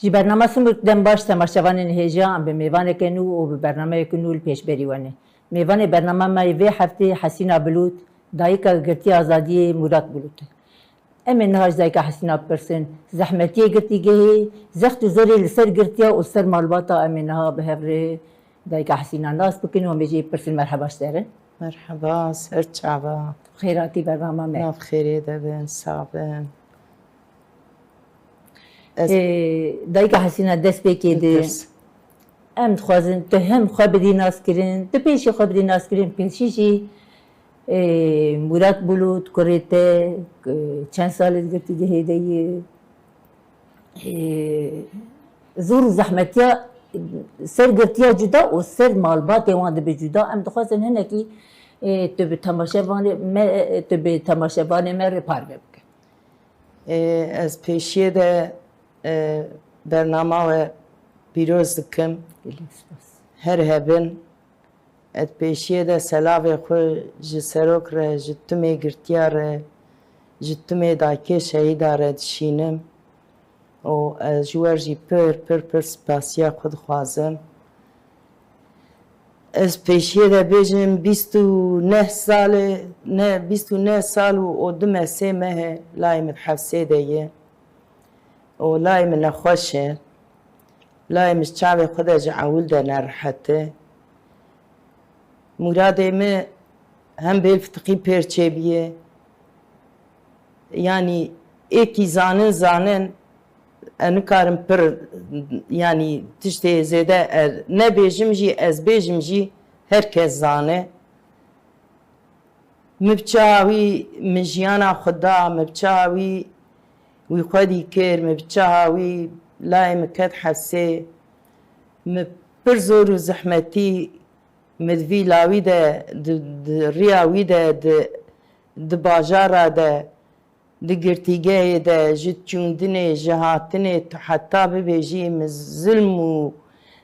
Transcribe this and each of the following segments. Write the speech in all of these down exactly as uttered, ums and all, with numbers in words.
Ji bernama Simûk dem baş temaşevanên hêja, em bi mêvaneke nû û bi bernameyeke nû li pêşberî we ne. Mêvanê bernama me yê vê heftê Hesîna Bilût, dayika girtiya azadiyê Mûrat Bilût e. Em ê niha ji dayika Hesîna bipirsin, zehmetiyê girtîgehê, zext û zorê li ser girtiya û ser malbata em ê niha bi hev rê dayika Hesîna nas bikin û em ê jê bipirsin. Merheba ji te re. Merheba, ser çava. Xêr hatî bernama me. Nav xêrê de bin, sax bin. Ez Ê, dayika Hesîna, destpêkê de Bipirs. Em dixwazin tu hem xwe bidî naskirin, tu pêşî xwe bidî naskirin, pêşî jî, ê, Mûrat Bulût, kurê te, k-, çend sal e di girtîgehê de ye, ê, zor û zehmetiya ser girtiya cuda û ser malbatê wan dibe cuda. Em dixwazin hinekî, ê, tu bi temaşevanê me, tu bi temaşevanê me re parve bike. Ê, ez pêşiyê de, e, bernama we pîroz dikim. Gelek spas. Her hebin, ez pêşiyê de selavê xwe ji serok re, ji timê girtiya re, ji timê dayikê şehîda re dişînim. Û ez ji we jî pir, pir, pir spasiya xwe dixwazim. Ez pêşiyê de bêjim, bîst û neh sal e, ne, bîst û neh sal û, û du me sê meh e, layê min di hefsê de ye. Û layê min nexweş e. Layê min ji çavê xwe de ji ewil de nerehet e. Mûradê min hem bêl fitiqî pêr çêbîye. Yanî êkî zanin, zanin, ez nikarim pir, yanî tiştê zêde ez nebêjim jî, ez bêjim jî, her kes zane. Min bi çawa wî min jiyana xwe da, min bi çawa wî, wî xwedî kir, min bi çawa wî layê min ket hefsê. Min pir zor û zehmetî min di vî lawî de, di, di riya wî de, di, di bajara de, di girtîgehê de, ji çûndinê, ji hatinê, tu heta bibêjî min zilm û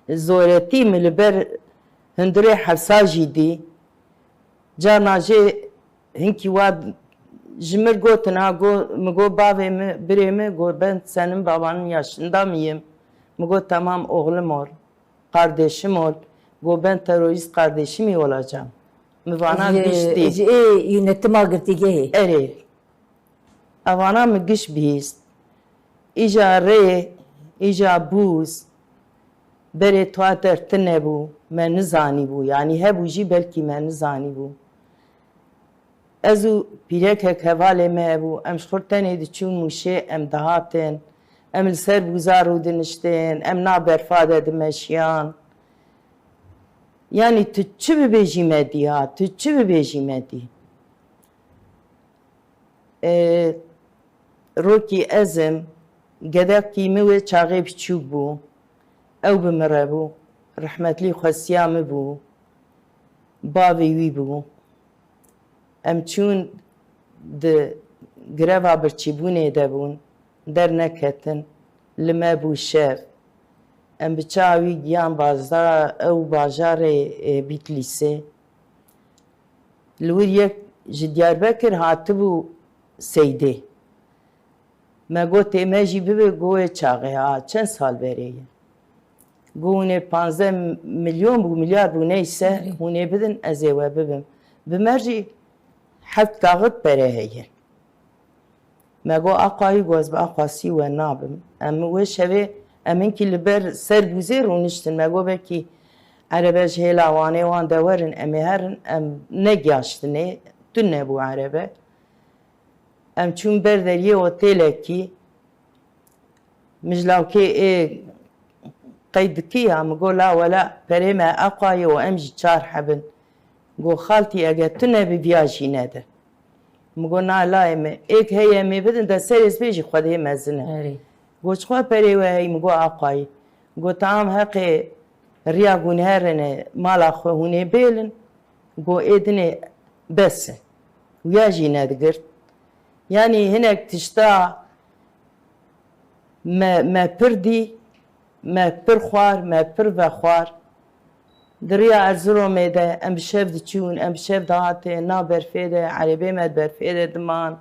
zoretî min li ber hundirê hefsa jî dî. Carna jê hinkî wa ji mir gotin, ha, go, mi go bavê mi, birê mi, go ben senin babanın yaşında mıyım? Mi go tamam oğlum ol, kardeşim ol. Go ben terörist kardeşim mi olacağım? Mi vana Ji, giştî. Ji ê yönetima girtîgehê. Erê. Evana mi giş bihîst. Îja rê, îja bûz, berê tuater tune bû, me nizanîbû. Yanî hebû jî belkî me nizanîbû. Ez û pîrekek hevalê me hebû, em ji xwe tenê diçûn Mûşê, em dihatin. Em li ser bûza rûdiniştin, em na berfa de dimeşiyan. Yanî tu çi bibêjî me dî ha, tu çi bibêjî me dî? Ê, rokî ez im, gedekî min wê çaxê piçûk bû. Ew bi min re bû. Rehmetlî xwestiya min bû. Bavê wî bû. Em çûn di greva birçîbûnê de bûn. Derneketin. Li me bû şev. Em bi çawa wî giyan bazara, ew bajarê, ê, Bîtlîsê. Li wir yek ji Diyarbekir hatibû Seydê. Me got, tê me jî bibe, go wê çaxê ha, çend sal berê ye. Go hûn ê panzdeh milyon bû, milyar bû, neyse, Erê. Hûn ê bidin, ez ê we bibim. Bi me jî heft kaxit pere heye. Me got, aqayî, got, ez bi aqasî we nabim. Em wê şevê, em hinkî li ber ser bûzê rûniştin. Me got, belkî erebe ji hêla Wanê wan de werin, em ê herin, em negiyaştinê, tune bû erebe. Em çûn ber deriyê otêlekî, mijlawkê ê qeyd dikî ya, mi got, la wela perê me aqayî û em jî çar hebin. Got, xaltî, ege tune bi viya jî nede. Mi got, na layê me, êk heye em ê bidin, de serê spê jî xwedê mezin e. Erê. Got, çixwe perê we heyî? Mi got, aqayî. Got, tamam, heqê riya hûn herine mala xwe, hûn ê bêlin. Got, ê dinê bes e. Wiya jî nedigirt. Yanî hinek tişta me, me pir dî, me pir xwar, me pir vexwar. Di riya Erziromê de em bi şev diçûn, em bi şev dihatin, na berfê de, erebê me di berfê de diman.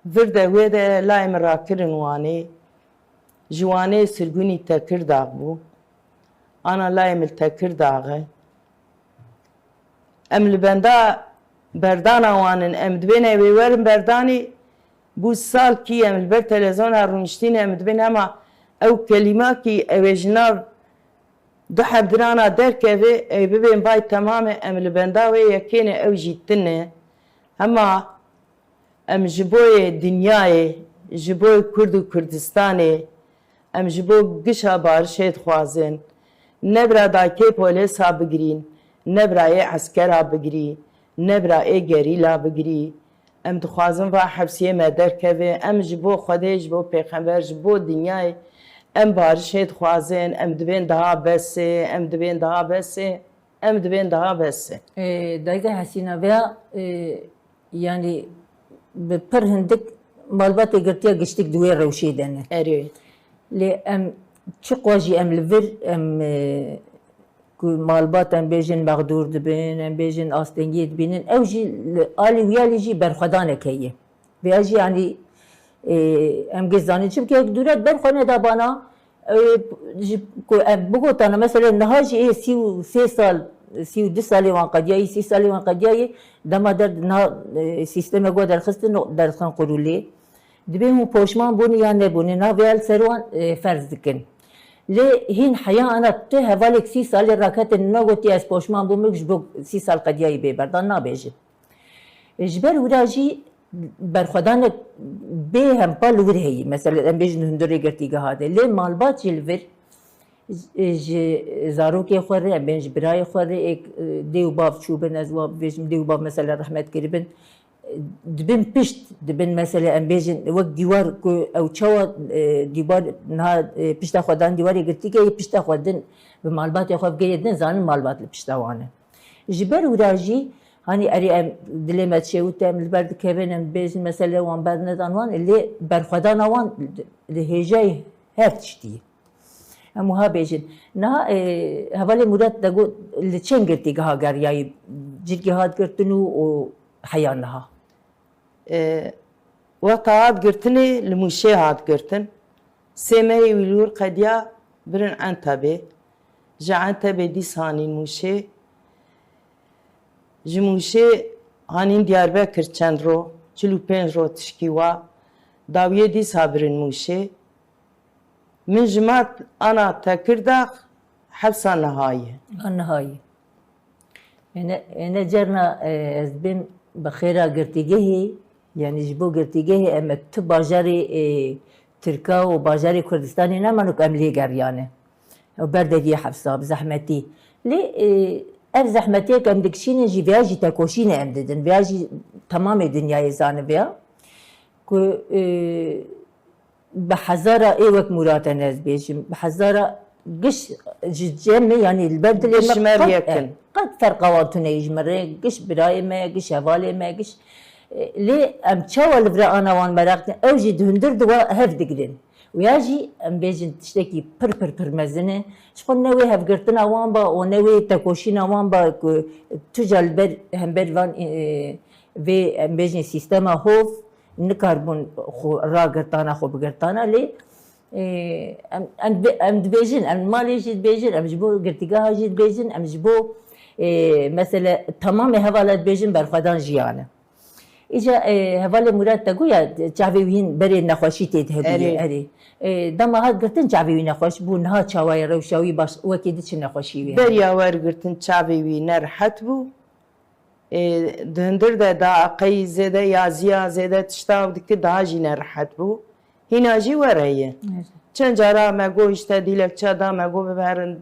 Vir de wê de layê min rakirin Wanê. Ji Wanê sirgûnî Tekirdax bû. Ana layê min li Tekirdax e. Em li benda berdana wan in, em dibên ew ê werin berdanê. Bû salkî em li ber televîzyona rûniştîne, em dibên hema ew kelîma kî ew ê ji nav du hebdirana derkeve, ê bibên bay temam e, em li benda wê yekê ne, ew jî tune. Hema em ji bo yê dinyayê, ji bo yê Kurd û Kurdistanê, em ji bo gişa barişê dixwazin. Ne bira dayikê polêsa bigirîn, ne bira yê eskera bigirî, ne bira ê gerîla bigirî. Em dixwazin va hepsiyê me derkeve. Em ji bo Xwedê, ji bo Pêxember, ji bo dinyayê em barişê dixwazin. Em dibên daha bes e, em dibên daha bes e, em dibên daha bes e. Ê, Dayika Hesîna, veya, ê, yanî bi pir hindik malbatê girtiya giştik di wê rewşê de ne. Erê. Lê em çiqas jî em li vir, em, ê, ku malbat em bêjin mexdûr dibin, em bêjin astengiyê dibînin, ew jî li alî wî alî jî berxwedanek heye. Vêya jî, yanî, ê, em gê zanîn çi bike, dûret berxwe neda bana, ê, ji ku em bigotana, mesela niha jî ê sî û sê sal, sî û du salê wan qediyayî, sî salê wan qediyayî, dema der niha, ê, sîstemê ku derxistin, derdixin qurûlê. Dibê hûn poşman bûne ya nebûne, niha vêya li ser wan, e, ferz dikin. Lê hîn heya ana tu hevalek sî salî rakete nagotî ez poşman bûm, ji bo sî sal qediyayî bê berdan nabêje. E, ji ber wira jî berxwedanek bê hempa li wir heyî. Mesela em bêjin hundirê girtîgeha de. Lê malbat jî li vir, e, ji zarokê xwe re, em bên ji birayê xwe re, ê, e, dê û bav çûbin, ez wa bibêjim, dê û bav mesela rehmet kiribin, dibin pişt, dibin mesela em bêjin wek dîwar ku ew çawa, e, dîwar niha, e, pişta xwe dan dîwarê girtîkê yê pişta xwe din bi malbatê xwe bigirê din zanin malbat li pişta wan e. Ji ber wira jî hanî erê em dilê me dişewite em li ber dikevin em bêjin mesela wan bernedan wan lê berxwedana wan li hêjayî her tiştî ye. Em wiha bêjin. Niha, e, hevalê Murat de got li çend girtîgeha geriyayî cîrkî hat girtin û, û heya niha? E, wexta hat girtinê li Mûşê hat girtin. Sê mehê wî li wir qediya birin Entebê. Ji Entebê dîs hanîn Mûşê. Ji Mûşê hanîn Diyarbekir çend ro, çil û pênc ro tişkî wa. Dawiyê dîsa birin Mûşê. Min ji Mart ana Tekirdax hepsa niha ye. Ha, niha ye. Êne, êne cerna, e, ez bêm bi xêra girtîgehê, yanî ji bo girtîgehê em e tu bajarê, e, Tirka û bajarê Kurdistanê neman û em lê geriyane. Ew ber deriyê hepsa, bi zehmetî. Lê, e, ev zehmetiyek em dikişînin jî, veya jî tekoşînê em didin, veya jî temamê dinyayê zaniviya ku, e, bi hezara ê wek Murate ne ez bêjim, bi hezara giş ji cem me, yanî li ber dilê me qet, e, qet ferqa wan tune ye ji me re, giş birayê me, giş hevalê me, giş, e, lê em çawa li vira ana wan meraq dikin, ew jî di hundir di wa hev digirin. Û ya jî em bêjin tiştekî pir pir pir mezin e. Ji xwe ne wê hevgirtina wan ba û ne wê tekoşîna wan ba ku tu ca li ber hember van, e, vê em bêjin sîstema hov, nikaribûn xwe ragirtana xwe bigirtana, lê, e, em, em, em dibêjin, em malê jî dibêjin, em ji bo girtîgeha jî dibêjin, em ji bo, e, mesele temamê hevala dibêjin berxwedan jiyan e. Îca, e, hevalê Murat te got ya çavê wî hîn berê nexweşî tê de hebûye, erê. Erê. E, dema hat girtin çavê wî nexweş bû, niha çawa ye rewşa wî baş, wekî di çi nexweşî wî heye? Beriya wergirtin çavê wî nerehet bû. Ê, di hundir de da qey zêde yaziya zêde tişta ew dikir daha jî nerehet bû. Hîna jî were ye. Evet. Çend cara me got işte dilekçe da me got biberin,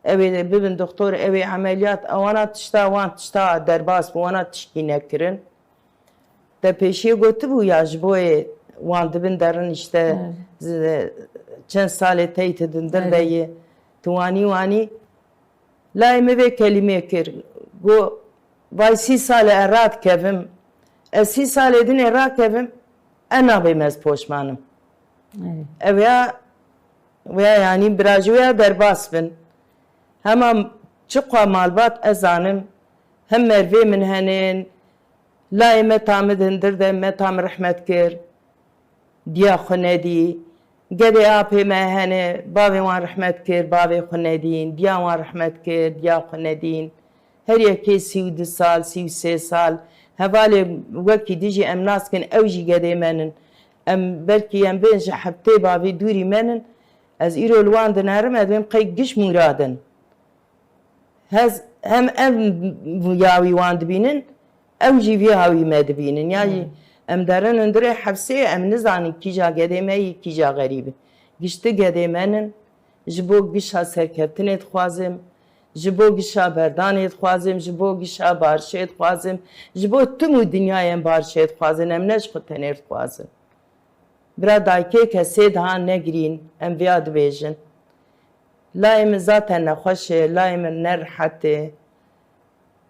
ew ê bibin doktor, ew ê emeliyat, ewana tişta, wan tişta derbas bû, wana tişkî nekirin. Te pêşiyê gotibû ya ji bo yê wan dibin derin işte, evet, zi-, çend salê tey tu di hundir de, evet, yê. Tu wanî wanî. Layê min vê kelîmê kir. Got, vay sî sal e ez radikevim. Ez sî salê din ê rakevim, ez nabêm ez poşman im. Evet. Ev ya, ya yanî bira ji wê ya derbas bin. Hema çiqas malbat ez zanim, hem mervê min henin, layê me tamid hundir de me tam rehmet kir. Diya xwe nedî. Gedê apê me hene, bavê wan rehmet kir, bavê xwe nedîn, diya wan rehmet kir, diya xwe nedîn. Her yekê sî û du sal, sî û sê sal, hevalê wekî dijî em naskin, ew jî gedê me nin. Em belkî em bên ji heftê bavê dûrî me nin, ez îro li wan dinerim, ez dibêm qey giş Mûrad in. Hez hem ev ya wî wan dibînin, ew jî vî hawî me dibînin. Ya jî em derin hundirê hefsê, em nizanin kîja gedê me yî, kîja xerîb e. Giştî gedê me nin, ji bo gişa serkeftinê dixwazim, ji bo gişa berdanê dixwazim, ji bo gişa barişê dixwazim, ji bo tim û dinyayên barişê dixwazin, em ne ji xwe tenê dixwazin. Bira dayikê kesê diha negirîn, em viya dibêjin. Layê min zaten nexweş e, layê min ne rihet e.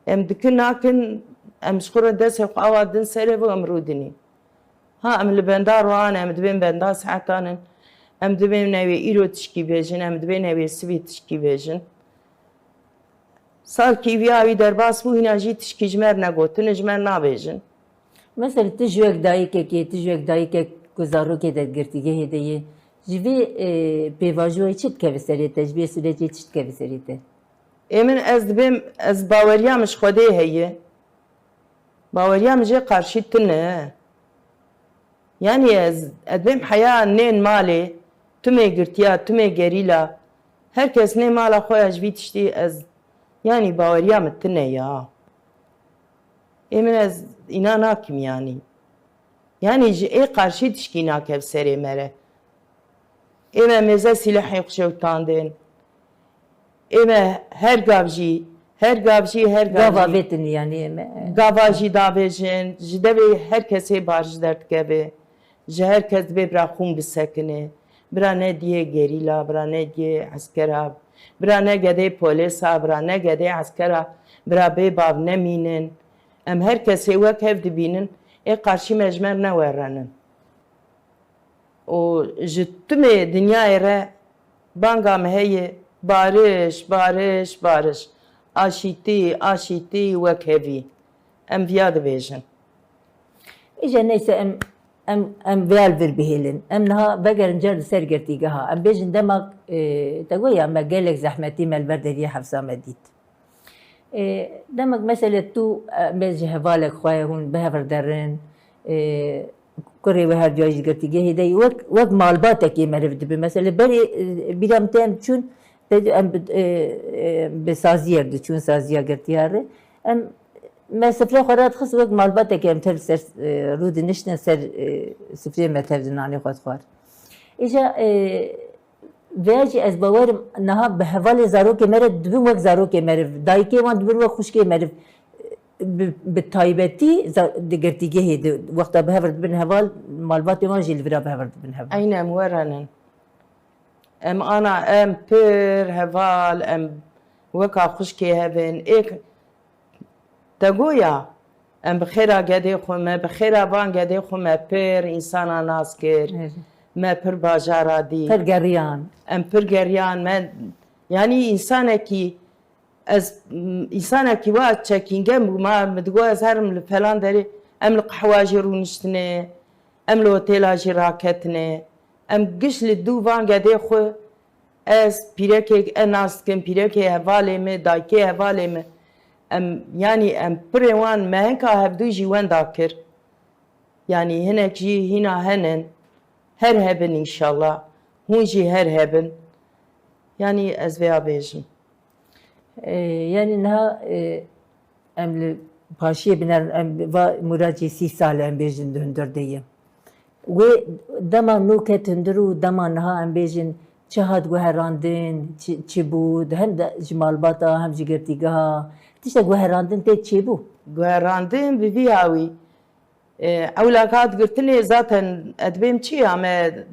Em dikin nakin, em ji xwe re destê xwe awa din serê bo em rûdinîn. Ha, em li benda ro an, em dibên benda saetan in. Em dibên newê îro tişkî bêjin, em dibên newê sibî tişkî bêjin. Salkî viya wî derbas bû, hîna jî tişkî ji me re negotin, ji me re nabêjin. Mesela tu ji wek dayikekê, tu ji wek dayikek ku zarokê de girtîgehê de yê, ji vê, e, pêvajoyê çi dikeve serê te, ji vê sûrecê çi dikeve serê te? Ê min ez dibêm, ez baweriya min ji Xwedê heye. Baweriya min jê qarşî tune. Yanî ez, ez dibêm heya nên malê, tumê girtiya, tumê gerîla. Her kes nê mala xwe ya ji vî tiştî ez, yanî baweriya min tune ya. Ê min ez îna nakim yanî. Yanî ji ê qarşî tişkî nakev serê me re. Ê me mêze sîlehê xwe şewitandin. Ê me her gav jî, her gav jî, her gav Gava jî. Vêtin yanî ê me. Gava jî davêjin, ji devê her kesê bar ji derdikeve. Ji her kes dibê bira xûn bisekine. Bira ne diyê gerîla, bira ne diyê eskera, bira ne gedê polêsa, bira ne gedê eskera, bira bê bav nemînin. Em her kesê wek hev dibînin, ê qarşî me ji me re newerenin. Û ji timê dinyayê re banga me heye, bariş, bariş, bariş. Aşîtî, aşîtî, wekhevî. Em viya dibêjin. Îje neyse em, em, em vêya li vir bihêlin. Em niha vegerin car li ser girtîgeha. Em bêjin demak, e, te goya me gelek zehmetî me li ber deriyê hefsa me dît. E, demek mesele tu, e, me ji hevalek xwe hûn bi hev re derin, e, kurê we her duyayî ji girtîgehê de yî. Wek, wek malbatekê meriv dibe. Mesele berê, e, bîra min tê em çûn, te em bi, e, e, bi saziyê re diçûn, saziya girtiya re. Em, me sifrê xwe radixist wek malbatekê em tev ser, e, rû diniştin ser, e, sifrê me tev di nanê xwe dixwar. Îja, e, Vêya jî ez bawer im niha bi hevalê zarokê me re dibin wek zarokê meriv, dayikê wan dibin wek xwişkê meriv. Bi, bi taybetî za-, di girtîgehê de wexta bi hev re dibin heval, malbatê wan jî li vira bi hev re dibin heval. Eyne em werenin. Em ana em pir heval, em weka xwişkê hev in. Êk Te goya, em bi xêra gedê xwe me, bi xêra van gedê xwe me pir însana nas kir, Evet. me pir bajara dî. Pir geriyan. Em pir geriyan, me, yanî însanekî, ez, m, însanekî wa çekîngen bû, ma min digot ez herim li felan derê, em li qehwa jî rûniştine, em li otêla jî raketine, em giş li dû van gedê xwe, Ez pîrekek e nas dikim, pîrekê hevalê me, dayikê hevalê me. Em, yanî em pirê wan me hinka hevdû jî wenda kir. Yanî hinek jî hîna henin. Her hebin înşallah. Hûn jî her hebin. Yanî ez vêya bêjim. E, yanî niha, e, em li paşiyê binerin, em va Mûracê sî sal e, em bêjin di hundir de ye. Wê dema nû ket hundir û dema niha em bêjin çi hat guherandin, çi, çi bû, di hem de ji malbata hem ji girtîgeha tiştek guherandin tê çêbû? Guherandin bi vî hawî. E, ewla ka digirtinê zaten ez dibêm çi ya me,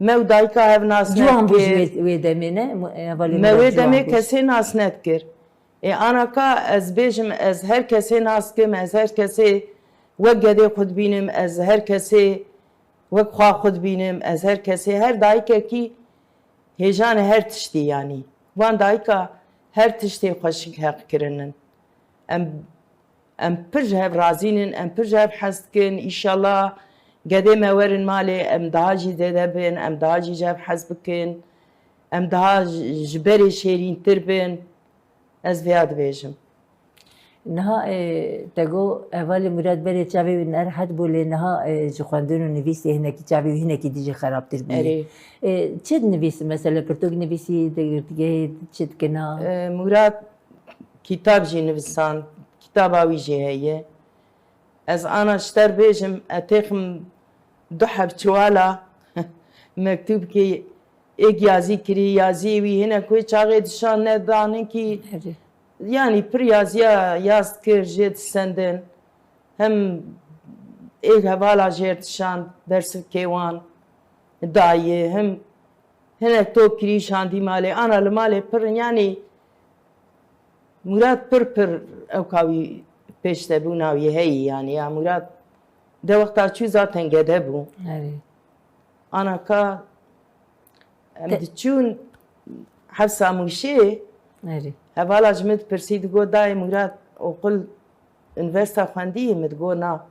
me û dayika hev nas Ciwan bû ji nekir. wê, wê demê ne? Mu-, e, hevalê Me Mûracê wê ciwan demê bû. kesê nas nedikir. Ê, anaka ez bêjim, ez her kesê nas kim, ez her kesê wek gedê xwe dibînim, ez her kesê wek xwa xwe dibînim, ez her kesê, her dayikekî hêjanê her tiştî yanî. Van dayika her tiştê xweşik heq kirinin. Em, em pir ji hev razî nin, em pir ji hev hez dikin. Îşallah Gedê me werin malê, em daha jî zêde bin, em daha jî ji hev hez bikin, em daha ji, ji berê şêrîntir bin. Ez vêya dibêjim. Niha, e, te got hevalê Murad berê çavê wî nerehet bû, lê niha, e, ji xwendin û nivîsê hinekî çavê wî hinekî dî jî xerabtir bûye. Erê. E, çi dinivîsî mesela, pirtûk nivîsî, di girtîgehê çi dikina? E, Murad kitab jî nivisand, kitaba wî jî heye. Ez ana ji te re bêjim, e, têxim du heb çiwala mektûbkê êk yazî kirî, yaziyê wî hinek wê çaxê dişan ne danikî. Erê. Yanî pir yaziya yaz dikir, jê disendin. Hem êk hevala jê re dişand, bersivkê wan dayê, hem hinek top kirî şandî malê. Ana li malê pir in, yanî Murad pir pir ewka wî pêşdebûna wî heyî, yanî ya Murad de wexta çû zaten gede bû. Erê. Ana ka em Te- diçûn Hefsa Mûşê, Erê. hevala ji min dipirsî, digot, dayê Murad oqil unîversîta xwendî? Min digot, na.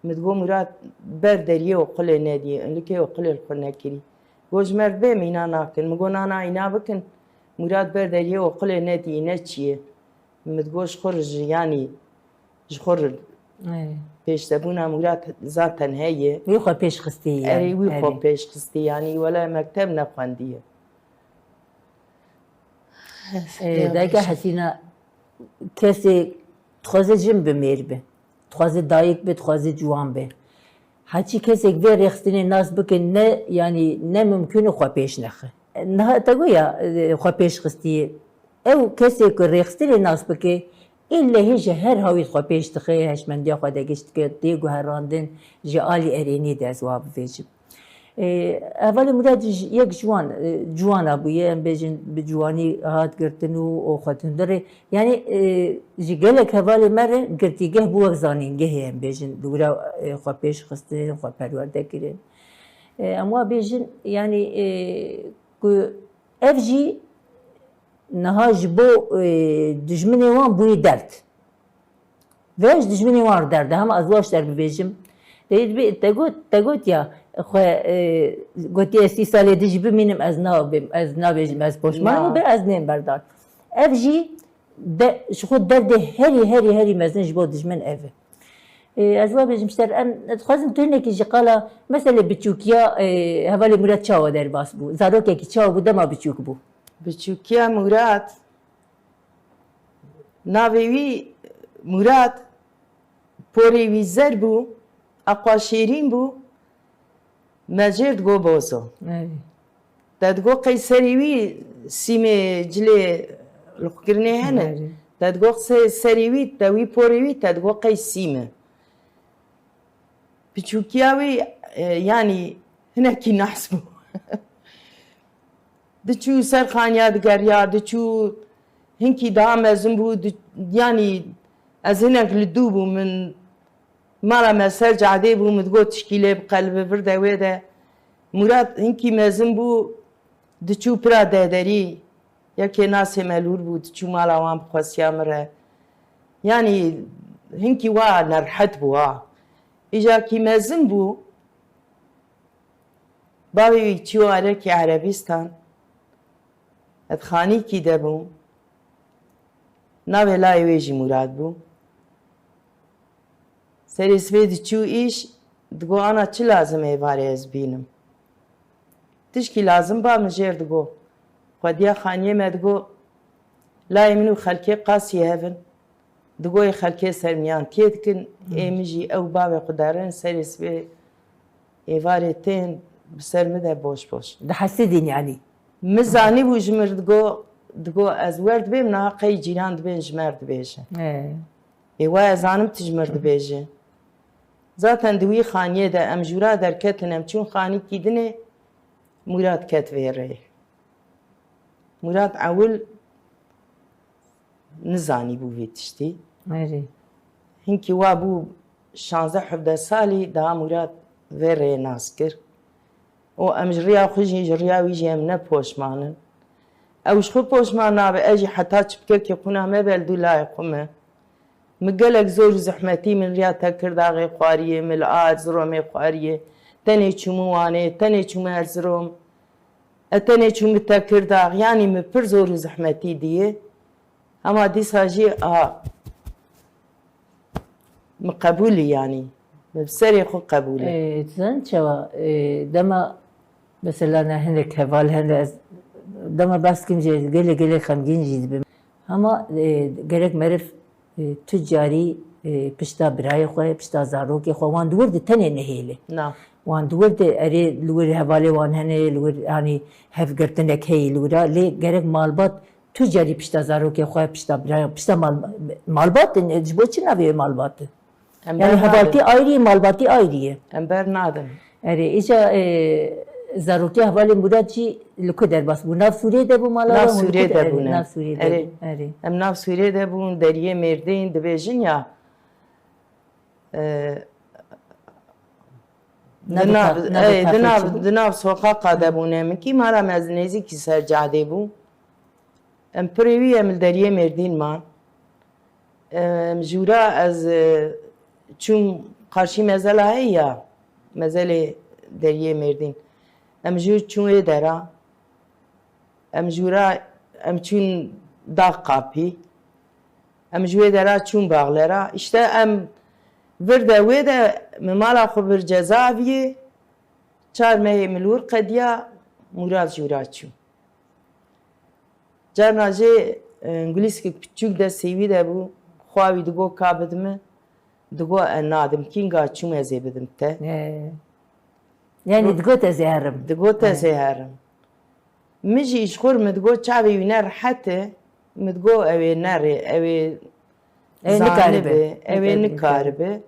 Min digot, Murad ber deriyê oqilê nedî, likê oqilê li xwe nekirî. Got, ji me re bê, em îna nakin. Min got, na, na, îna bikin. Murad ber deriyê oqilê nedî, ne çi ye. Min digot, ji xwe re ji, yanî ji xwe re Ê. pêşdebûna Murad zaten heye. Wî xwe pêş xistî yani. Erê, wî xwe Erê. pêş xistî, yanî wele mekteb nexwendiye. Ê, dayika Hesîna, kesê dixwaze jin bi mêr bi. Dixwaze dayik bi, dixwaze ciwan bi. Heçî kesek vê rêxistinê nas bike, ne, yanî ne mimkun e xwe pêş nexe. Niha te goya, e, xwe pêş xistiye. Ew kesê ku rêxistinê nas bike, îlle hê ji her hawî xwe pêş dixe, hişmendiya xwe de giş dike, tê guherandin, ji alî erênî de ez wa bivêjim. E, hevalê Murad ji, yek ciwan, e, ciwana bûye, em bêjin bi ciwanî hat girtin û, û xwe tundurê. Yanî, e, ji gelek hevalê me re girtîgeh bû wek zanîngehê, em bêjin, li wira, e, xwe pêş xistin, xwe perwerde kirin. E, em wa bêjin, yanî, e, ku ev jî niha ji bo, e, dijminê wan bûyî derd. Vê ji dijminê wan re derd e, hema ez wa ji te re bibêjim. Te, te got, te got ya, xwe, e, gotiye, "Sî salê din jî bimînim, ez nabêm, ez nabêjim, ez poşman Na. bim, ez nêm berdar." Ev jî de, ji xwe derdê herî, herî, herî mezin ji bo dijmin ev e. E, ez wa bêjim ji te re, em dixwazin tu hinekî ji qala, meselê biçûkiya, e, hevalê Murad çawa derbas bû? Zarokekî çawa bû, dema biçûk bû? Biçûkiya Murad, navê wî Murad, porê wî zer bû, eqwa şêrîn bû, me jê re digo Bozo. Erê. Te digo qey serê wî sîmê cilê lixkirinê hene. Erê. Te digo qey serê wî, te wî porê wî, te digo qey sîm e. Piçûkiya wî, e, yanî hinekî nas bû. Diçû ser xaniya digeriya, diçû hinkî daha mezin bû, di-, yanî ez hinek li dû bûm, min mala me ser cadê bû, min digot tişkî lê biqe li vir de wê de. Murad hinkî mezin bû, diçû pira dederî, yekê nasê me lûr bû, diçû mala wan bixwestiya min re. Yanî hinkî wa nerhet bû ha. Îca kî mezin bû, bavê wî çû erekî Erebîstan, ez xanîkî de bûm. Navê layê wê jî Murad bû. Serê sibê diçû îş, digo, "Ana çi lazim êvarê ez bînim?" Tişkî lazim ba min jêr digo. Xwediya xaniyê me digo, "Layê min û xelkê qasî hev in." Digo, "Ê xelkê ser miyan tê dikin, ê min jî ew bavê xwe derin, serê sibê êvarê tên bi ser min de boş boş." Dihesidîn yanî. Min zanîbû ji min re digo, digo, "Ez wer dibêm, niha qey cîran dibên ji me re dibêjin." He. Ê wa ez zanim tu ji min re dibêjî. Zaten di wî xaniyê de em jûra derketin, em çûn xanîkî dinê, Murad ket vê rê. Murad ewil nizanîbû vê tiştî. Erê. Hinkî wa bû şazdeh hevdeh salî, daha Murad vê rê nas kir. Û em ji riya xwe jî, ji riya wî jî em ne poşman in. Ew ji xwe poşman nabe, ez jî heta çipkekê xwîna me be li dû layê xwe me. Min gelek zor û zehmetî min riya Tekirdaxê xwariyê, min li Erziromê xwariyê. Tenê çûmî Wanê, tenê çûmî Erzirom. E tenê çûmî Tekirdax. Yanî min pir zor û zehmetî diyê. Hema dîsa jî a min qebûlî yanî. Min bi serê xwe qebûlî. Ê, tu zanî çawa? Ê, dema mesela ne hinek heval hene ez dema behs kim jê gelê gelê xemgîn jî dibim. Hema, e, gerek meriv, e, tu carî, e, pişta birayê xwe, pişta zarokê xwe, wan di wir de tenê nehêle. Na. Wan di wir de erê li wir hevalê wan hene, li wir, yanî hevgirtinek heye li wira, lê gerek malbat tu carî pişta zarokê xwe, pişta birayê, pişta mal-, malbat in, e, ji bo çi navê wê malbat e? Em Yani bernadin. Hevaltî ayrî ye, malbatî ayrî ye. Em bernadin. Erê, îca, e, zarokê hevalê Murad jî li ku derbas bû? Nav Sûriyê de bû mala Nav wan? Sûriyê de bûne. Nav Sûriyê de bû. Erê. Em nav Sûriyê de bûn, deriyê Mêrdîn dibêjin ya. E, di nav, di nav, e, di nav soqaqa de bûne. Min kî mala me ez nêzîkî ser cahdê bû. Em pirê wî em li deriyê Mêrdîn man. Em jûra ez, e, çûm qarşî mezela heye ya, mezelê deriyê Mêrdîn. Em jûr çûn wê dera. Em jûra, em çûn dax qapî. Em ji wê dera çûn baxlera. Îşte em vir de wê de min mala xwe bir cezaeviyê. Çar mehê min li wir qediya, Mûrad jûra çû. Carna jê, e, ngulîskek piçûk destê wî de bû, xwa wî digot ka bidime, digot ez nadim, kînga çûm ez ê bidim te. He. Yani digot ez ê herim. Digot ez ê herim. Min jî ji xwe re min digot çavê wî ne rehet e, min digot ew ê nerê, ew ê zanibe, ew ê nikaribe.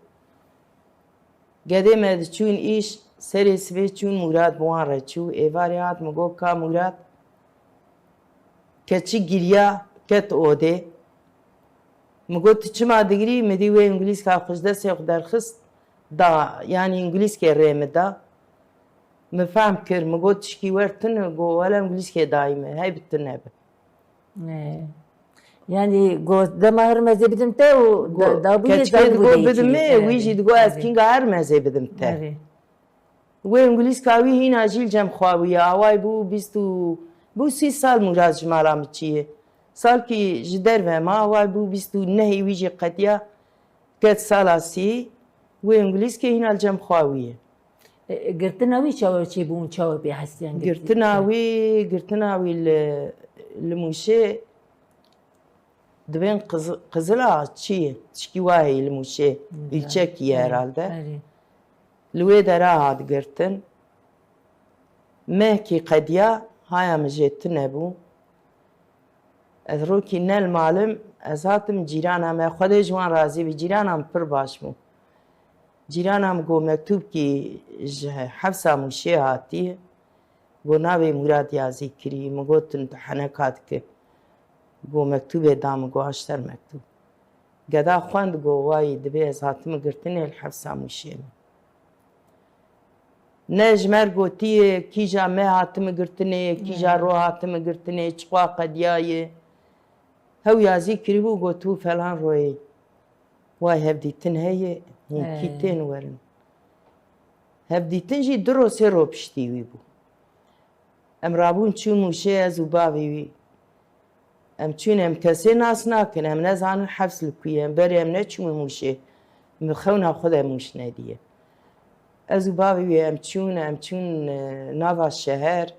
Gedê me diçûn îş, serê sibê çûn Mûrad bi wan re çû. Êvarê hat min got, ka Mûrad, keçik giriya, ket odê. Min got, tu çima digirî? Min dî wê îngilîzka xwe ji destê xwe derxist, da, yanî îngilîzkê rê min da. Min fehm kir, min got, tişkî wer tune, got, wele îngilîzkê dayî min, hey bi tune be. Ee. Yani go dema her mezê bidim te û da, da bu keçikê digo bidim me, wî jî digo ez kînga her mezê bidim te. Wê îngulîzka wî hîna jî li cem xwe bûye. Away bû bîst û, bû sî sal Mûrad ji mala min çiye. Salkî ji derve ma, away bû bîst û nehê wî jî qetiya. Ket sala sî, wê îngulîzkê hîna li cem xwe wî ye. E, e, girtina wî çawa çêbûn, çawa pê hestiyan girtî? Girtina wî, girtina wî li, li Mûşê dibên Qiz-, Qizila çi ye? Tişkî wa heye li Mûşê, îlçekî ye herhalde. Li wê dera hat girtin. Mehkî qediya, haya min jê tune bû. Ez rokî ne li mal im, ez hatim cîrana me, Xwedê ji wan razî be, cîrana min pir baş bû. Cîrana min got mektûbkî ji hefsa Mûşê hatiye, got navê Mûrad yazî kirî, min got tu heneka dike. Got mektûbê da min, got aşter mektûb. Geda xwend got wayî dibê ez hatime girtinê li hefsa Mûşê me. Ne ji me re gotiye, kîja me hatime girtinê, kîja ro hatime girtinê, çiqwa qediyaye. Hew yazî kiribû, gotibû felan royê. Way hevdîtin heye, hûn kî tên werin. Hevdîtin jî du ro sê ro piştî wî bû. Em rabûn çûn Mûşê, ez û bavê wî. Em çûn, em kesê nas nakin, em nezanin hefs li ku ye, em berê em neçûme Mûşê. Min xewna xwe de Mûş nediye. Ez û bavê wî em çûn, em çûn, e, nava şeher,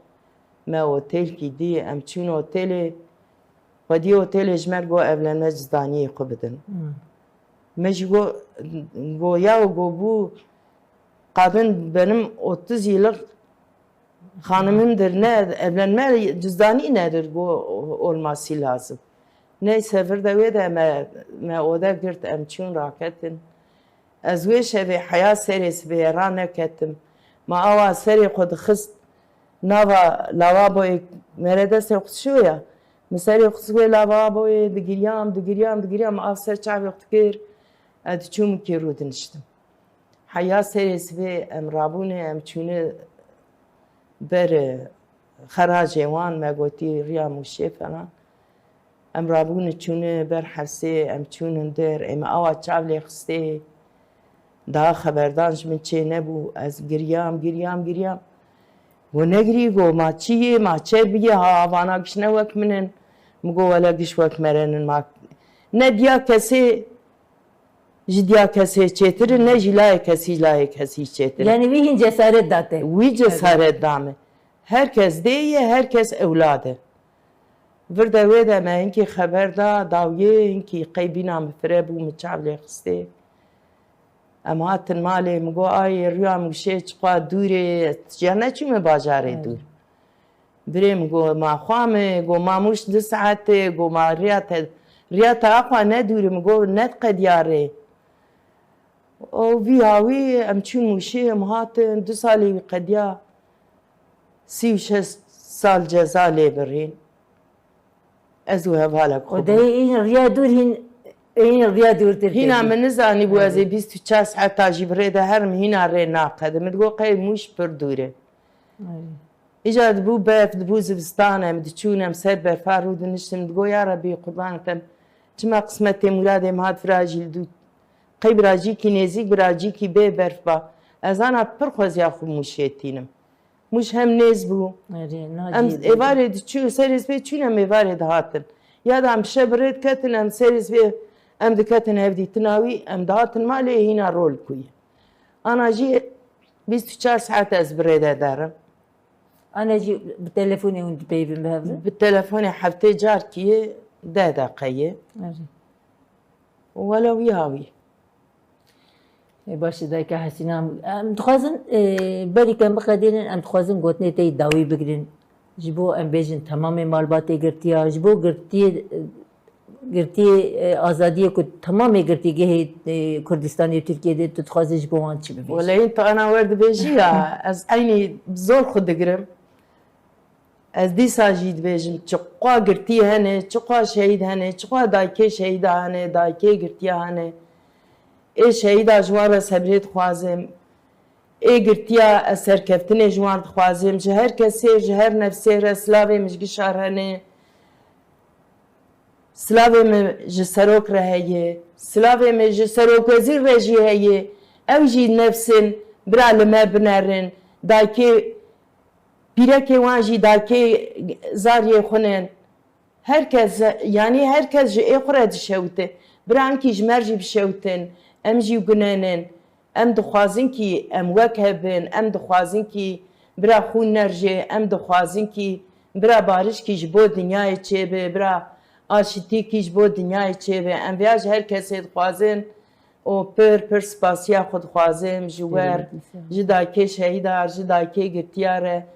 me otelkî dî, em çûn otelê, xwediyê otelê ji me re got evlenme cizdaniyê xwe bidin. Hmm. Me jî got, got ya û got bu kadın benim otuz yıllık hanımımdır, ne evlenme cüzdanı nedir, bu olması lazım. Neyse, vir de wê de me, me ode girt, em çûn raketin. Ez wê şevê heya serê sibê ra neketim. Me awa serê xwe dixist nava lavaboyê, mere destê xwe şiyo ya. Min serê xwe wê lavaboyê digiriyam, digiriyam, digiriyam, av ser çavê xwe dikir. Ez diçûm kê rû diniştim. Heya serê sibê em rabûne, em çûne ber, e, xeracê wan, me gotî riya Mûşê falan. Em rabûne çûne ber hevsê, em çûn hundir, ê me awa çav lê xistê. Daha xeberdan ji min çê nebû. Ez giriyam, giriyam, giriyam. Go negirî, go ma çi yê, ma çer biyê, ha vana giş ne wek min in. Min go wele giş wek me re nin, ma ne diya kesê ji diya kesê çêtir in, ne jî layê kesî ji layê kesî çêtir in. Yani wî hîn cesaret da te. Wî cesaret da me. Her kes dê ye, her kes ewlad e. Vir de wê de me hinkî xeber da, dawiyê hinkî qey bîna min fire bû, min çav lê xistê. Em hatin malê, min got, "Ay, rûya min gişê çiqas dûr e, ez ya neçûme bajarê dûr." Birê min got, "Ma xwe me?" Got, "Ma Mûş du saet e." Got, "Ma riya te, riya te axwa ne dûr e." Min got, "Ne diqediya rê." Û vî hawî em çûn Mûşê, em hatin, du salê wî qediya, sî û şeş sal ceza lê birîn. Ez û hevalek xwe O de hîn riya dûr hîn, hîn riya dûrtir. Hîna min nizanî bû ez ê bîst û çar saeta jî bi rê de herim, hîna rê naqedim. Min digot qey Mûş pir dûr e. Îcar dibû berf, dibû zivistan, em diçûn, em ser berfa rû diniştin. Digot, "Ya Rebî, qurbanê te, çima qismetê muradê me hat vira jî li dû, qey bira cîkî nêzîk, bira cîkî bê berf ba." Ez ana pir xweziya xwe Mûşê tînim. Mûş hem nêz bû. Em êvarê diçûn, serê sibê çûn em êvarê dihatin. Ya da em şev bi rê diketin, em serê sibê em diketin hevdîtina wî, em dihatin malê hîna rol kuyê. Ana jî bîst û çar saet ez bi rê de derim. Ana jî bi telefonê hûn dipeyvin bi hev re? Bi telefonê heftê carkî deh deqe ye. Wele wî hawî. Ê, baş e, dayika Hesîna. Em dixwazin, e, berî ke em biqedînin, em dixwazin gotinê te yî dawî bigirin. Ji bo em bêjin temamê malbatê girtiya, ji bo girtiyê, girtiyê, e, azadiyê ku temamê girtîgehê, e, Kurdistanê û Tirkiyê de tu dixwazî ji bo wan çi bibêjî? Wele hîn tu ana wer dibêjî ya, ez eynî zor xwe digirim. Ez dîsa jî dibêjim, çiqwa girtî hene, çiqwa şehîd hene, çiqwa dayikê şehîda hene, dayikê girtiya hene. Ê şehîda ji wan re sebrê dixwazim. Ê girtiya ez serkeftinê ji wan dixwazim. Ji her kesê, ji her nefsê re silavê min ji gişa re hene. Silavê min ji serok re heye. Silavê min ji serokwezîr re jî heye. Ew jî nefsin, bira li me binerin. Dayikê Pîrekê wan jî dayikê zariyê xwe ne. Her kes, yanî her kes ji ê xwe re dişewite. Bira hinkî ji me re jî bişewtin. Em jî gunenin. Em dixwazin kî em wek hev bin. Em dixwazin kî bira xûn nerjê. Em dixwazin kî bira barişkî ji bo dinyayê çêbe. Bira aşitîkî ji bo dinyayê çêbe. Em vêya ji her kesê dixwazin. û pir pir spasiya xwe dixwazim ji wer, ji dayikê şehîda, ji dayikê girtiya re.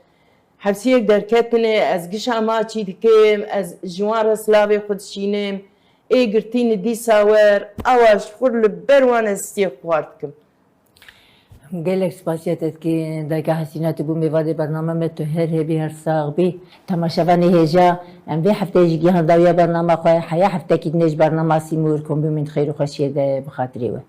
Hepsiyek derketine, ez gişa maçî dikim, ez ji wan re silavê xwe dişînim. Ê girtî ni dîsa wer, awa ji xwe li ber wan ez stiyê xwar dikim. Gelek spasiya te dikin, dayika Hesîna, tu bû mêvanê bername me, tu her hebî, her sax bî. Temaşevanê hêja, em vê hefteyê jî gihan dawiya bernama xwe, heya heftekî dinê ji bernama Sîmûr, kom bimîn di xeyr û xweşiyê de bi xatirê we.